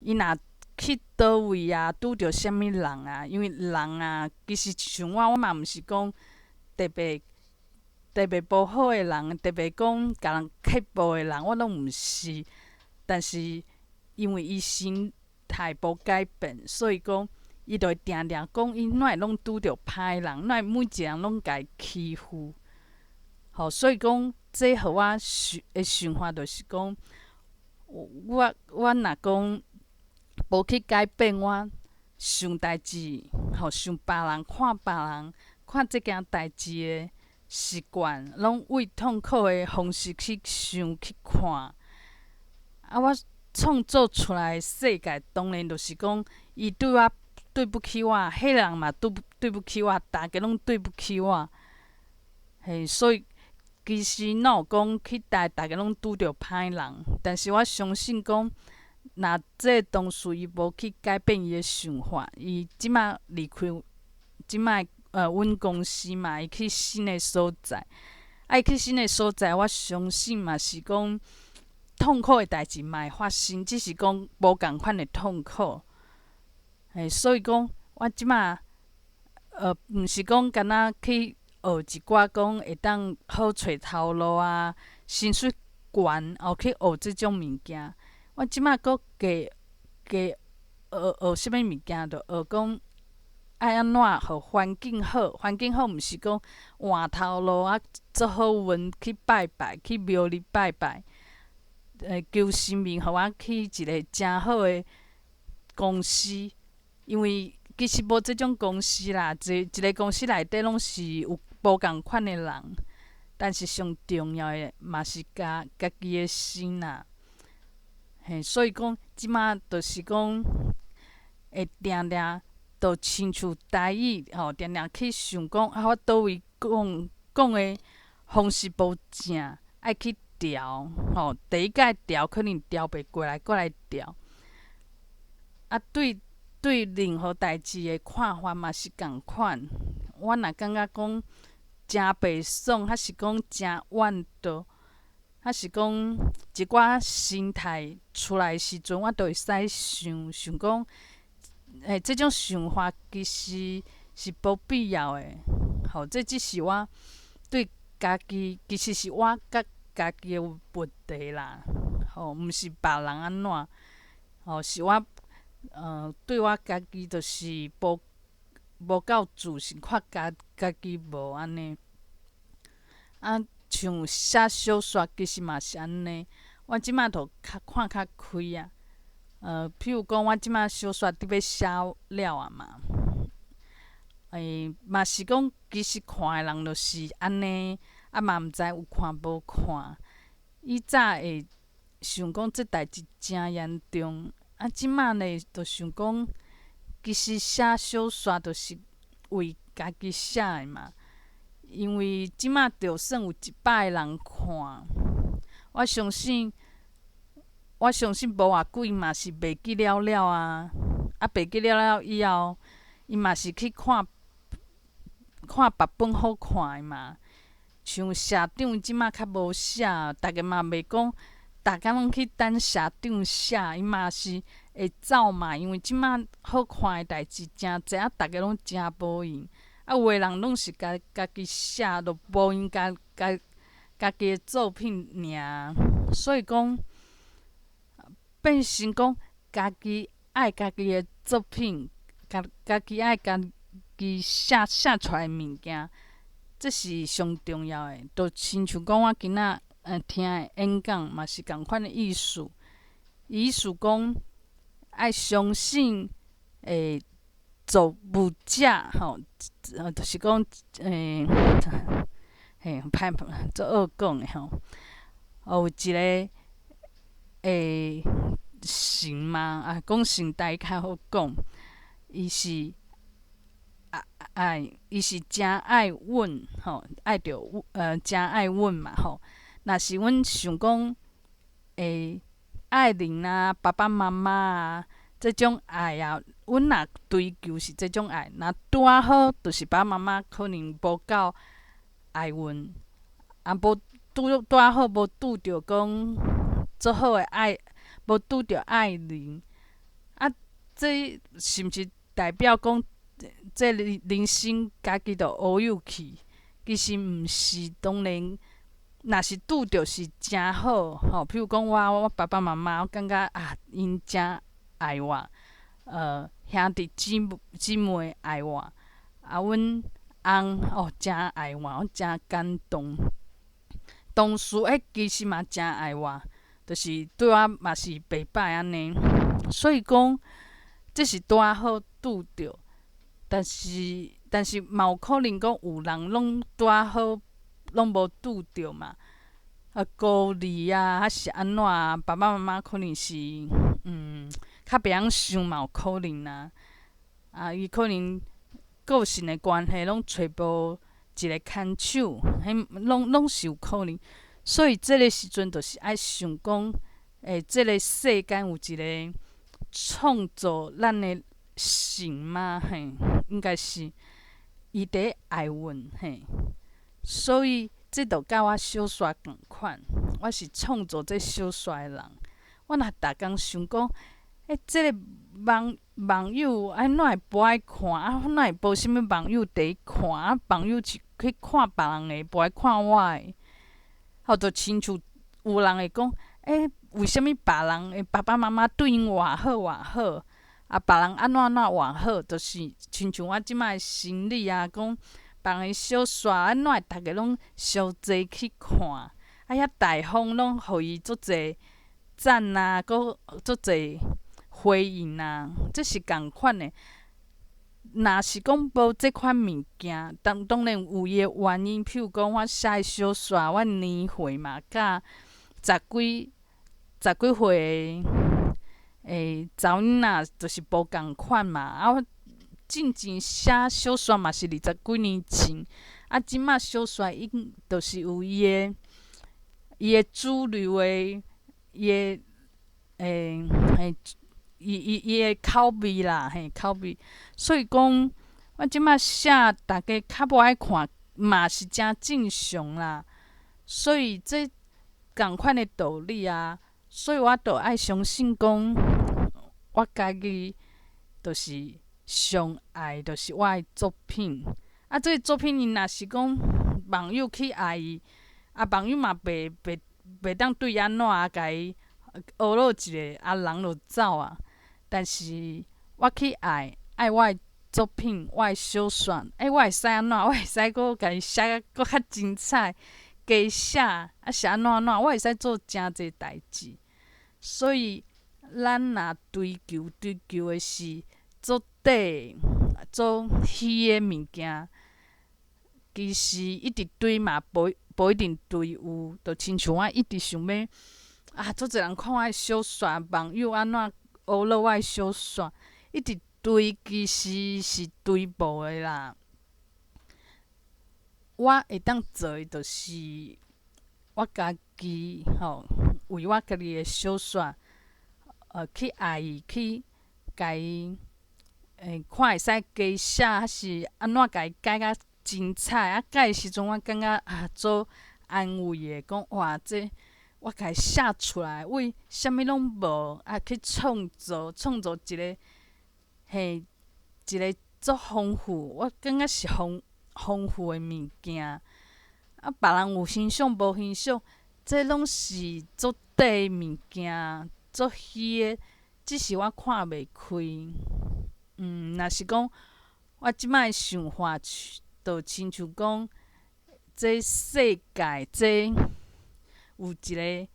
伊若去佗位啊，拄著啥物人啊？因為人啊，其實像我，我嘛毋是講特別特別無好的人，特別講共人刻薄的人，我攏毋是。但是因為伊心態無改變，所以講伊就會定定講，伊哪會攏拄著歹人，哪會每一個人攏共伊欺負。吼，所以講，這予我想的想法就是講，我若講無去改變我想代誌，吼，想別人看別人看這件代誌的習慣，攏為痛苦的方式去想去看。啊，我創造出來的世界，當然就是講，伊對我對不起我，彼個人嘛對不起我，逐家攏對不起我。嘿，所以其實哪有講去台逐家攏拄著歹人，但是我相信講，若這個同事伊無去改變伊的想法，伊這馬離開這馬阮公司嘛，伊去新的所在，啊，伊去新的所在，我相信嘛是講痛苦的代誌嘛會發生，只是講無仝款的痛苦。嘿，所以講我這馬毋是講干焦去學一寡講會當好揣頭路啊，薪水懸哦去學這種物件。我這馬閣加加學學啥物物件，就學講愛按怎予環境好，環境好毋是講換頭路啊，做好運去拜拜，去廟裡拜拜，求神明予我去一個誠好的公司，因為其實無這種公司啦，一一個公司內底攏是有無仝款的人，但是上重要的嘛是家家己的心啦。嘿，所以講，這馬就是講會定定，就親像台語吼，定定去想講啊，我佗位講講的方式無正，愛去調吼。第一擺調可能調袂過來，閣來調。啊，對對，任何代誌的看法嘛是仝款。我若感覺講誠袂爽，抑是講誠怨道，抑是講一寡心態出來的時陣，我就會使想想講，欸，這種想法其實是無必要的。吼，這只是我對家己，其實是我佮家己的問題啦。吼，毋是別人按怎，吼，是我對我家己就是無夠自信，看家家己無按呢。啊，像寫小說，其實嘛是按呢。我這馬就較看較開啊。譬如講，我這馬小說佇欲寫了啊嘛，欸，嘛是講，其實看的人就是按呢，啊嘛毋知有看無看。以早會想講這代誌誠嚴重，啊，這馬呢，就想講，其實寫小說就是為家己寫的嘛。因為這馬就算有100個人看，我相信，我相信無偌久伊嘛是袂記了了啊。啊，袂記了了以後，伊嘛是去看看別本好看的嘛。像社長這馬較無寫，逐家嘛袂講，逐工攏去等社長寫，伊嘛是會走嘛。因為這馬好看的代誌誠濟，啊，逐家攏誠無閒。啊，有的人攏是家家己寫，就無閒家家家己的作品爾。所以講，變成講家己愛家己的作品，家家己愛家己寫寫出來的物件，這是上重要的。就親像講我今仔聽的演講嘛是仝款的意思。意思講愛相信會造物者吼，就是講欸，嘿，歹足惡講的吼。有一個欸神嘛，啊，講神台較好講，伊是愛，伊是誠愛阮吼，愛著誠愛阮嘛吼。若是阮想講會愛人啊，爸爸媽媽啊，這種愛啊，阮若追求是這種愛，若拄仔好，就是爸爸媽媽可能無夠愛阮，啊，無拄拄仔好無拄著講足好的愛，無拄著愛人，這是毋是代表講這人生家己就烏有去？其實毋是，當然，若是拄著是誠好吼。譬如講我爸爸媽媽，我感覺啊，𪜶誠愛我，兄弟姊妹愛我，啊，阮翁哦誠愛我，我誠感動。同事彼其實嘛誠愛我，就是對我嘛是袂歹按呢。所以講，這是拄仔好拄著，但是嘛有可能講有人攏拄仔好攏無拄著嘛。啊，孤兒啊，還是按怎啊？爸爸媽媽可能是較袂曉想嘛有可能啊。啊，伊可能個性的關係，攏揣無一個牽手，彼攏是有可能。所以這个時陣就是愛想講，這个世間有一個創造咱的神嘛，嘿，應該是伊佇愛阮，嘿。所以這就佮我小說仝款，我是創造這小說的人。我若逐工想講，這个網友按怎會無愛看？啊，哪會無啥物網友佇看？啊，網友是去看別人的，無愛看我的。吼，就親像有人會講，為啥物別人的爸爸媽媽對𪜶偌好偌好，啊，別人按怎按怎偌好，就是親像我這擺的心理啊，講別人的小說按怎會逐家攏相濟去看？啊，遐大方攏予伊足濟讚啊，閣足濟回應啊，這是仝款的。若是講無這款物件，當然有伊的原因，譬如講我寫的小說，我年歲嘛，佮十幾歲的查某囡仔就是無仝款嘛。啊，我進前寫小說嘛是二十幾年前，啊，這擺小說已經就是有伊的主流的伊的嘿。伊的口味啦，嘿，口味。所以講，我這擺寫，逐家較無愛看，嘛是誠正常啦。所以這仝款的道理啊，所以我就愛相信講，我家己就是上愛，就是我的作品。啊，這个作品伊若是講網友去愛伊，啊，網友嘛袂當對伊按怎啊，共伊呵咾一下，啊，人就走啊。但是我去愛我的作品，我的小說，我會使按怎？我會使閣共伊寫甲閣較精彩，加寫，啊是按怎按怎？我會使做誠濟代誌。所以，咱若追求的是做假、做虛的物件，其實一直追嘛，無一定追有，就親像我一直想欲啊，足濟人看我的小說，網友按怎呵咾我的小說，一直追其實是追無的啦。我會當做的就是我家己吼，為我家己的小說，去愛伊，去共伊，看會使加寫，還是按怎共伊改較精彩。啊，改的時陣我感覺啊，足安慰的，講哇，這我共伊寫出來，為啥物攏無啊，去創造一个嘿，一个足豐富，我感覺是豐富的物件。啊，別人有欣賞無欣賞，這攏是足假的物件，足虛的，只是我看袂開。若是講我這擺的想法，就親像講，這世界這有一个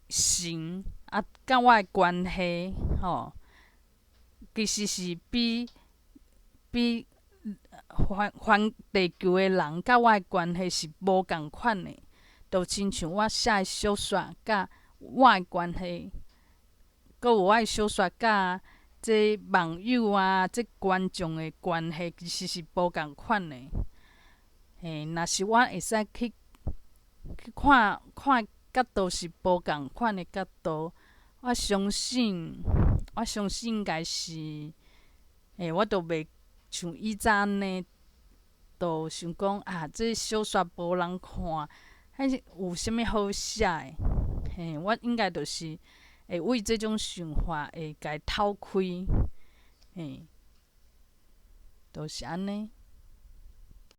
神啊，佮我的關係吼，其實是比環地球的人佮我的關係是無仝款的，就親像我寫的小說佮我的關係，閣有我的小說佮這網友啊，這觀眾的關係其實是無仝款的。嘿，若是我會使去看看角度是無仝款的角度，我相信應該是，我就袂像以前按呢，就想講啊，這小說無人看，彼有啥物好寫的？嘿，我應該就是會為這種想法會共伊透開，嘿，就是按呢。